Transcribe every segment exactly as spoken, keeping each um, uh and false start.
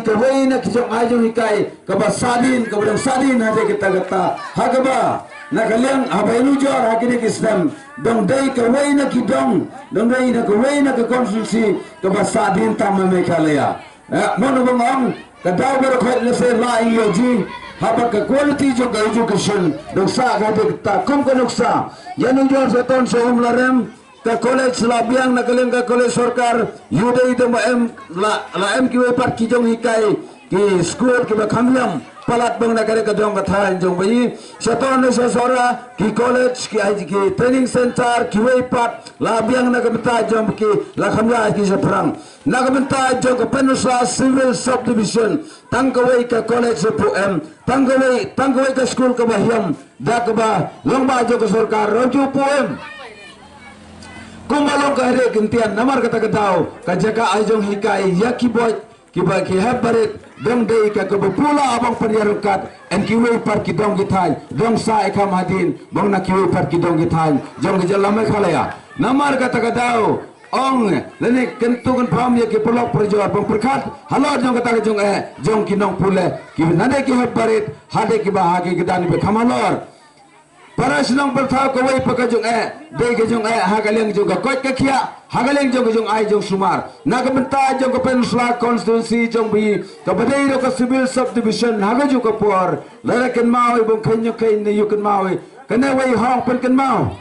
kawei na ki jong ai jong hikai kaba sahdien, kaba dang sahdien ha dei kata kata. Ha kaba na ka liang haba ïanujor ha kine ki snem dang dei kawei na ki dong, dang dei na kawei na ka constituency kaba sahdien tam ha Meghalaya. Eh, mo na bang ong ka daw ba khot lehse la ïoh ji haba ka quality jong ka education dang sah ka dei kata. Kum ka nuksa ïanujor sa ton sa um la rem ka college la biang na ka liang ka college sorkar, ïoh dei da ma em la, la em kiwei pat ki jong hikai ki school kiba kham ïam palat bang na ka dei ka jong ka thaiñ jong ba i. Sa ton sa sora ki college ki ai ki training center kiwei pat la biang na ka bynta jong ki la kham ïa ki shaphrang. Na ka bynta jong ka Pynursla Civil Subdivision tang kawei ka college sa pu em, tang kawei, tang kawei ka school kaba hiam da kaba long ba jong ka sorkar ro ju pu em. Kumba long ka hare kin tian namar kata ka daw ka jaka ai jong hikai ïa ki boi kiba ki hep barit dang dei ka kaba pula abang pynïarungkat en kiwei pat ki dong ki thaiñ dang sa i kham hadien bang na kiwei pat ki dong ki thaiñ jong ka jylla Meghalaya. Namar kata ka daw ong lane kyntu kynpham ïa ki paralok parajor bang pyrkhat halor jong kata ka jong eh jong ki nongpule ki nane ki hep barit ha dei kiba ha ki kdang ba kham halor. Para shnong pyrthaw kawei pa ka jong eh dei ka jong eh ha ka liang jong ka koit ka khiah ha ka liang jong ka jong ai jong sumar na ka bynta jong ka Pynursla constituency jong ba i kaba dei ro ka civil subdivision ha ka jong ka por. Lada kynmaw i bang kynñiuh kynñiuh kynmaw i kane wei hok pynkynmaw.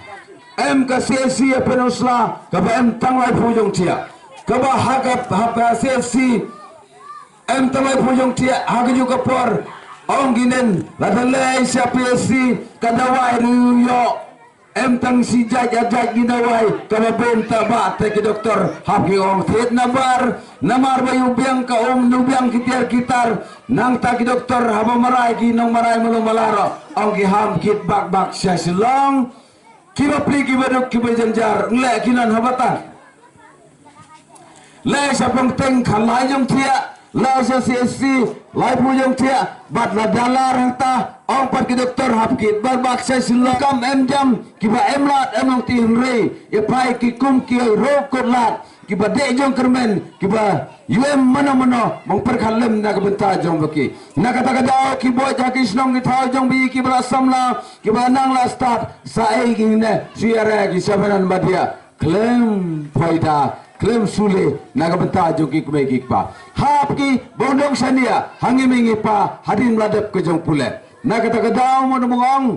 Em ka C S C ha Pynursla kaba em tang laiphew jong thiah. Kaba ha ka, ha ka C S C em tang laiphew jong thiah ha ka jong ka por. Ong ki nen lada lei sha P S C ka dawai ruh ïoh. Em tang shi jait ar jait ki dawai kaba bun ta ba te ki doktor hap ki ong thied na bar. Namar ba ïu biang ka um nu biang ki tiar ki tar nangta ki doktor haba marai ki nong marai malu malaro ong ki ham kit bak bak sha Shillong. Kiba pli kiba duk kiba jynjar ngleh ki nan haba tan. Leh sha pongteng khalai jong thiah leh sha C S C laiphew jong thiah bad la dalar hangta ong pat ki doktor hap kit bar bak sha Shillong kam em jam kiba em lad em long ti hynrei ïa phai ki kum ki ro kot lad kiba deh jong kyrmen kiba ïu em mano mano bang pyrkhat lem na ka bynta jong ba ki. Na kata ka daw ki boi ha ki shnong ki thaw jong ba i kiba la samla kiba nang la stad sa ei ki ne shu ïa re ki shabanan badia khlem phaida khlem sule na ka bynta jong ki kmie ki kpa. Hap ki bong dong shania ha ngi mei ngi pa hadien la dep ka jong pule. Na kata ka daw mo na bong ong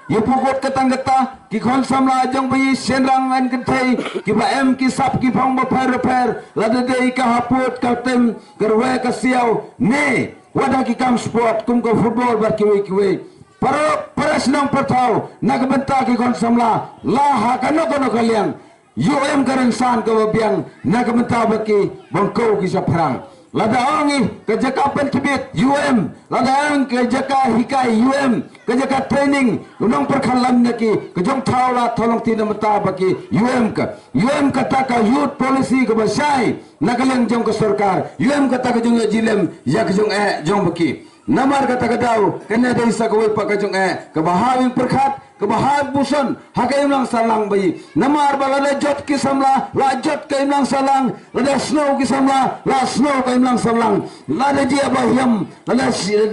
ïa pukot ka tang kata ki khon samla jong ba i shynrang ngan kynthei kiba em ki sap ki phong ba pher pher lada dei ka haput ka tem ka rwe ka siaw ne wat ha ki kam sport kum ka football bad kiwei kiwei. Para, para shnong pyrthaw na ka bynta ki khon samla la ha kano kano ka liang ïu em ka rynsan kaba biang na ka bynta ba ki bang ko ki shaphrang. Lada ong i ka jaka pyntbit ïu em, lada ong ka jaka hikai ïu em, ka jaka training u nongpyrkhat lam na ki ka jong thaw la thaw long ti na bynta ba ki ïu em ka ïu em kata ka youth policy kaba shai na ka liang jong ka sorkar ïu em kata ka jong ïa jilem ïa ka jong eh jong ba ki. Namar kata ka daw kane dei sa kawei pat ka jong eh kaba ha wing pyrkhat kaba ha buson ha ka imlang salang ba i. Namar ba lada jot ki samla la jot ka imlang salang lada snow ki samla la snow ka imlang salang lada jia ba hiam lada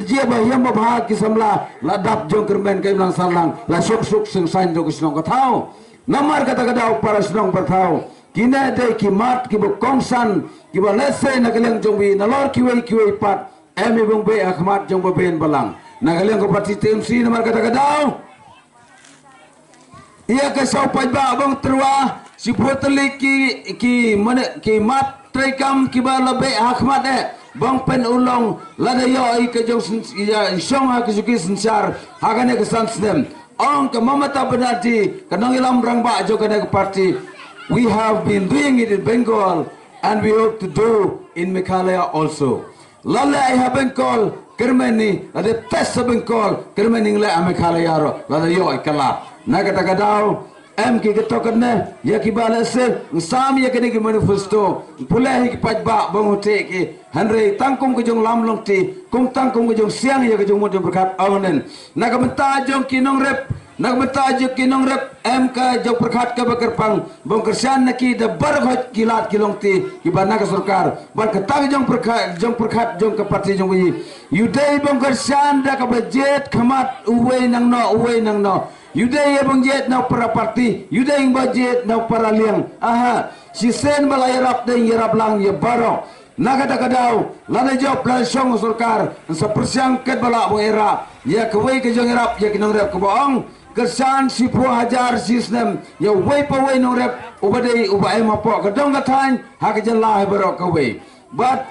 jia ba hiam ba bha ki samla la dap jong kyrmen ka imlang salang la suk suk sing sain jong ki shnong ka thaw. Namar kata ka daw para shnong pyrthaw kine dei ki mat kiba kongsan kiba lehse na ka liang jong ba i nalor kiwei kiwei pat. Em i bang beh ha khmat jong ba ben balang na ka liang ka party T M C namar kata ka daw. Ïa ka saw paidbah bang tyrwa shi phuh tylli ki ki mane ki mat treikam kiba la beh ha khmat eh bang pen u long lada ïoh i ka jong syn- ïa i shong ha ka juki synshar ha kane ka san snem. Ong ka Mamata Banerjee ka nongïalam rangbah jong kane ka party. We have been doing it in Bengal and we hope to do in Meghalaya also. Lada ai ha Bengal kyrmen i lada test ha Bengal kyrmen i ngleh ha Meghalaya ro lada ïoh i ka lad. Na kata ka daw em ki ka token ne ïa ki ba lehse ng sam ïa kane ki manifesto. Pule hi ki paidbah bang u te ki hynrei tang kum ka jong lam long ti kum tang kum ka jong siang ïa ka jong mut jong pyrkhat aw nen. Na ka bynta jong ki nongrep Na ka bynta jong ki nongrep em ka jong pyrkhat kaba kyrpang, ba ong kyrshan na ki da baroh ki lad ki longti kiba na ka sorkar. Bad kata ka jong pyrkhat, jong pyrkhat jong ka parti jong U D P. U D P ba ong kyrshan da kaba jied khmat uwei nangno, uwei nangno. U D P ïa ba ong jied na para parti, U D P ïa ba jied na para liang. Aha, shisien ba la ïarap dei ïarap lang ïa baroh. Na kata ka daw, lada jop lada shong sorkar, yn sa pyrshang katba lah ban ïarap ïa kawei ka jong ïarap ïa ki nongrep kaba ong kyrshan shiphew hajar shi snem ïa uwei pa uwei nongrep uba dei uba em hapoh ka dong ka thaiñ ha ka jylla hi baroh kawei. Bad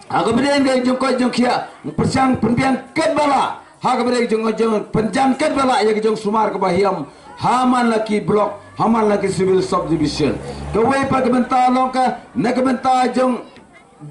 ha kaba dei ka jong koit jong khiah, pyrshang pynbiang katba lah ha kaba dei ka jong, jong pynjan katba lah ïa ka jong sumar kaba hiam ha man la ki block, ha man la ki civil subdivision. Kawei pat ka bynta long ka na ka bynta jong,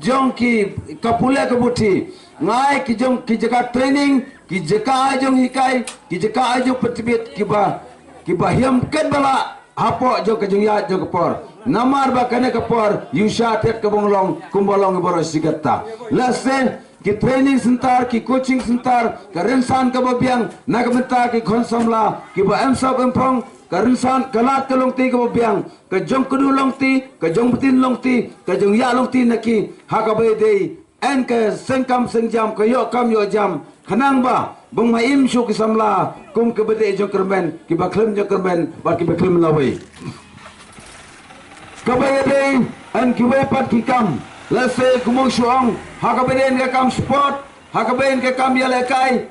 jong ki ka pule ka buti. Ngai ki jong ki jaka training, ki jaka jong hikai, ki jaka jong pyntbit kiba, kiba hiam katba lah hapoh jong ka jong ïa jong ka por. Namar ba kane ka por ïu sha thied ka bong long kumba long baroh shi katta. Lehse ki training center, ki coaching center, ka rynsan kaba biang na ka bynta ki khun samla kiba em sop em phong, ka rynsan ka lad ka longti kaba biang, ka jong kyndu longti, ka jong btin longti, ka jong ïa longti na ki ha kaba dei en ka seng kam seng jam, ka ïoh kam ïoh jam, khnang ba bang ma im shuh ki samla kum kiba dei jong kyrmen, kiba khlem jong kyrmen bad kiba khlem lawei. Kaba ïadei en kiwei pat ki kam, lehse kumno shu ong, ha kaba dei en ka kam sport, ha kaba dei en ka kam ïalehkai,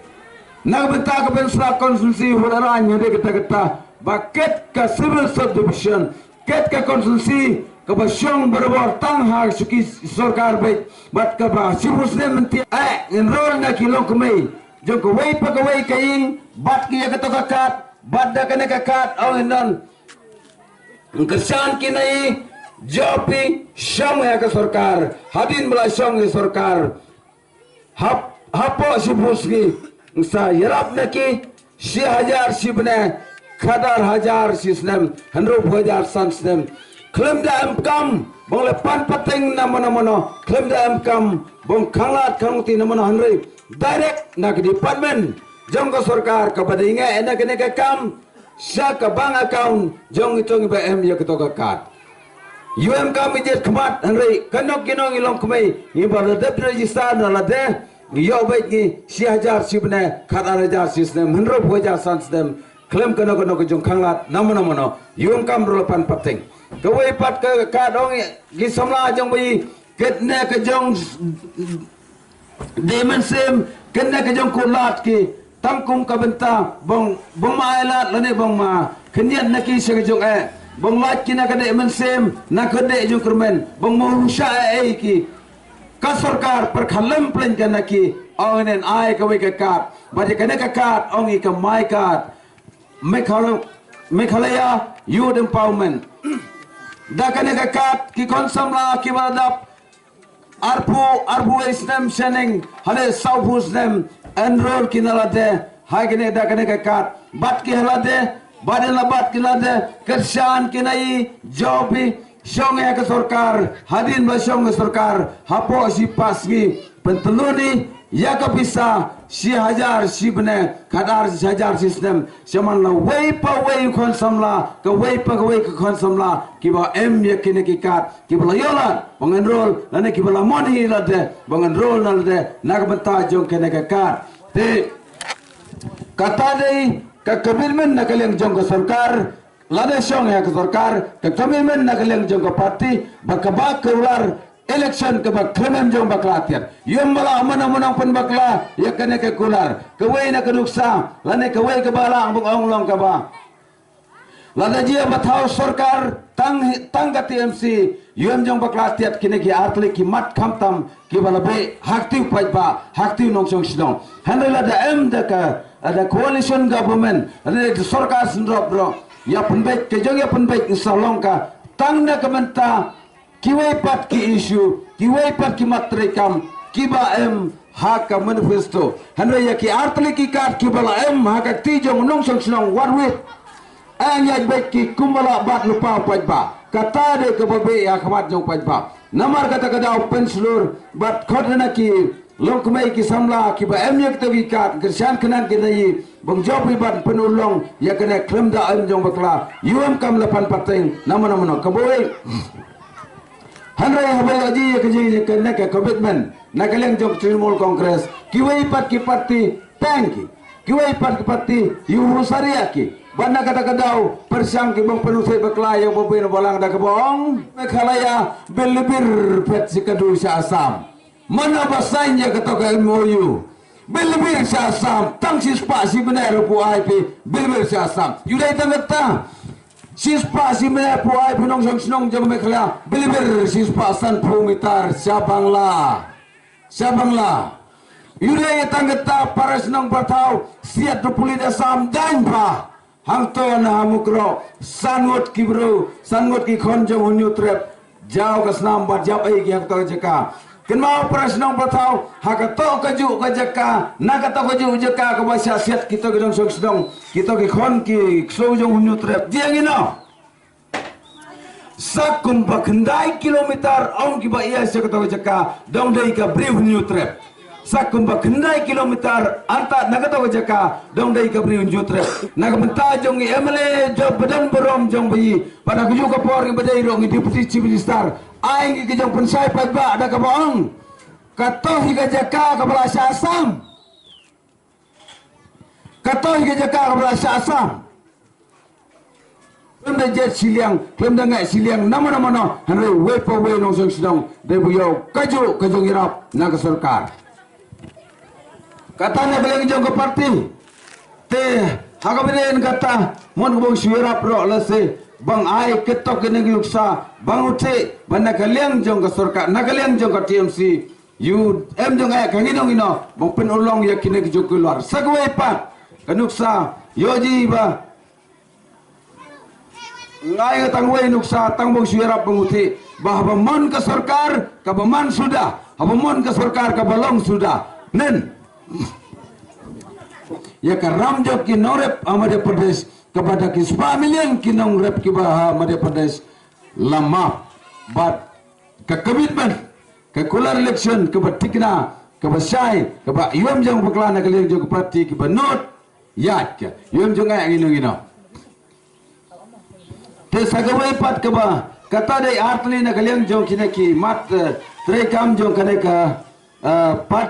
na ka bynta ka Pynursla constituency, wat arang ïa dei kata kata ba ket ka civil subdivision, ket ka constituency kaba shong barabor tang ha shuki sorkar beit, bad kaba shiphew snem mynta eh enroll na ki longkmie jong kawei pa kawei ka ïing, bad ki ïa kato ka kad, bad da kane ka kad ong ïa non. Kyrshan ki na i, jop i, shong ïa ka sorkar, hadien ba la shong ïa sorkar. Hap, hapoh shiphew sngi, nga sa ïarap na ki, shi hajar shi bnai, khadar hajar shi snem, hynriewphew hajar san snem. Khlem da em kam bang la pan pateng na mano mano, khlem da em kam bang khanglad khanglongti na mano hynrei direct na ka department jong ka sorkar kaba dei nga na kane ka kam, sha ka bank account jong i tong iba em ïa kato ka kad. Ïoh em kam i jied khmat hynrei kano kano i longkmie iba la dep register na lade, ngi ïoh beit ngi shi hajar shi bnai, khadar hajar shi snem, hynriewphew hajar san snem, khlem kano kano ka jong khanglad na mano mano. Ïoh em kam ruh la pan pateng. Kawei pat ka kad ong i ki samla jong ba i, katne ka jong dei mynsiem, kane ka jong kular ki, tang kum ka bynta bang, bang ma ai lad lane bang ma khyndiat na ki sha ka jong eh, bang lad ki na ka dei mynsiem, na ka dei jong kyrmen, bang ma u sha eh ei ki. Ka sorkar pyrkhat lem pleng ka na ki, ong nen ai kawei ka kad, bad ïa kane ka kad ong i ka My Card, Meghal-, Meghalaya Youth Empowerment. Da kane ka kad ki khun samla kiba la dap arphew, arphew wei snem shaneng haduh sawphew snem enroll ki na lade, ha kane da kane ka kad. Bad ki ha lade, bad la bad ki lade, kyrshan ki na i, jop i, shong ïa ka sorkar, hadien ba shong ïa ka sorkar, hapoh shi phra sngi, pyntlun i ïa ka pisa, shi hajar shi bnai, khadar shi hajar shi snem, sha man la wei pa wei khun samla, kawei pa kawei ka khun samla, kiba em ïa kine ki kad, kiba la ïoh lad bang enroll, lane kiba la mon hi lade bang enroll na lade, na ka bynta jong kane ka kad. Te kata dei ka commitment na ka liang jong ka sorkar, lada shong ïa ka sorkar, ka commitment na ka liang jong ka party, ba kaba kular election kaba khlem em jong bakla tiat. Ïoh em ba la mano mano pynbakla ïa kane ka kular. Kawei na ka nuksa, lane kawei kaba la ong bang ong long kaba, lada jia ba thaw sorkar tang, tang ka T M C, ïoh em jong bakla tiat kine ki artylli ki mat khamtam kiba la beh ha kti u paidbah, ha kti u nongshong shnong. Hynrei lada em da ka, da coalition government, lada da sorkar synrop ruh, ïa pynbeit, ka jong ïa pynbeit ngi sa long ka tang na ka bynta kiwei pat ki issue, kiwei pat ki mat treikam kiba em ha ka manifesto. Hynrei ïa ki artylli ki kad kiba la em ha ka kti jong u nongshong shnong wat wit, ang ïa beit ki kumba la bat lypa u paidbah. Kata dei kaba beh ha khmat jong u paidbah. Namar kata ka daw pynshlur bad khot na ki Long kmie ki samla kiba em ïa kito ki card, kyrshan khnang ki na i, bang jop i ban pynurlong ïa kane khlem da em jong bakla. Ïoh em kam la pan pateng, namar namar ka boi. Hynrei haba ïoh ji ïa ka jing ïa kane ka commitment na ka liang jong Trinamool Congress, kiwei pat ki party tang ki, kiwei pat ki party ïoh u sariak ki. Ban na kata ka daw pyrshang ki bang pynusei bakla ïa ba bin balang da ka bong. Meghalaya bilbir phet si ka du sha Assam. Mana ba sign ïa kata ka M O U. Bilbir sha Assam, tang shispah shi bnai ruh pu ai phi, bilbir sha Assam. Ïoh dei tang kata. Shispah shi bnai pu ai phi nongshong shnong jong Meghalaya, bilbir shispah sanphew mitar sha Bangla. Sha Bangla. Ïoh dei tang kata para shnong para thaw, siat tu pulit Assam dang pha. Hangto na ha Mukroh, san ngut ki bru, san ngut ki khon jong u Hynñiewtrep. Jaw ka snam bad jop ei ki ha kato ka jaka. Kynmaw para shnong para thaw, ha kato kajuh ka jaka, na kato kajuh jaka kaba shah siat kito ki nongshong shnong, kito ki khon ki ksew jong u Hynñiewtrep. Jia ngi noh. Sa kumba khyndai kilometer ong kiba ïa sha kato ka jaka, dang dei ka bri u Hynñiewtrep. Sa kumba khyndai kilometer antad na kato ka jaka, dang dei ka bri u Hynñiewtrep. Na ka bynta jong i M L A jong ba don burom jong ba i, bad ha kajuh ka por ngi ba dei ruh ngi Deputy Chief Minister, ai ngi ka jingpynshai paidbah da kaba ong, kato hi ka jaka kaba la shah Assam. Kato hi ka jaka kaba la shah Assam. Khlem da jied shiliang, khlem da ngai shiliang, namar namar noh, hynrei wei pa wei nongshong shnong dei ba ïoh kajuh ka jingïarap na ka sorkar. Kata na ka liang jong ka party. Te ha kaba dei kata, mon ka bang shu ïarap ruh lehse bang ai kito kine ki nuksa bang u thik ba na ka liang jong ka sorkar, na ka liang jong ka T M C. Ïoh em jong eh ka ngino ngino bang pynurlong ïa kine ki jong ki luar. Sa kawei pat ka nuksa ïoh ji ba ngai ka tang wei nuksa tang bang shu ïarap bang u thik ba haba mon ka sorkar kaba man suda, haba mon ka sorkar kaba long suda. Nen ïa ka ram jong ki nongrep ha Madhya Pradesh, kaba da ki spah million ki nongrep kiba ha Madhya Pradesh la map. Bad ka commitment, ka kular election kaba thikna, kaba shai, kaba ïoh em jong bakla na ka liang jong ka party kiba nud ïa ka ïoh em jong eh ngino ngino. Te sa kawei pat kaba kata dei artylli na ka liang jong kine ki mat, eh, treikam jong kane ka, eh, party.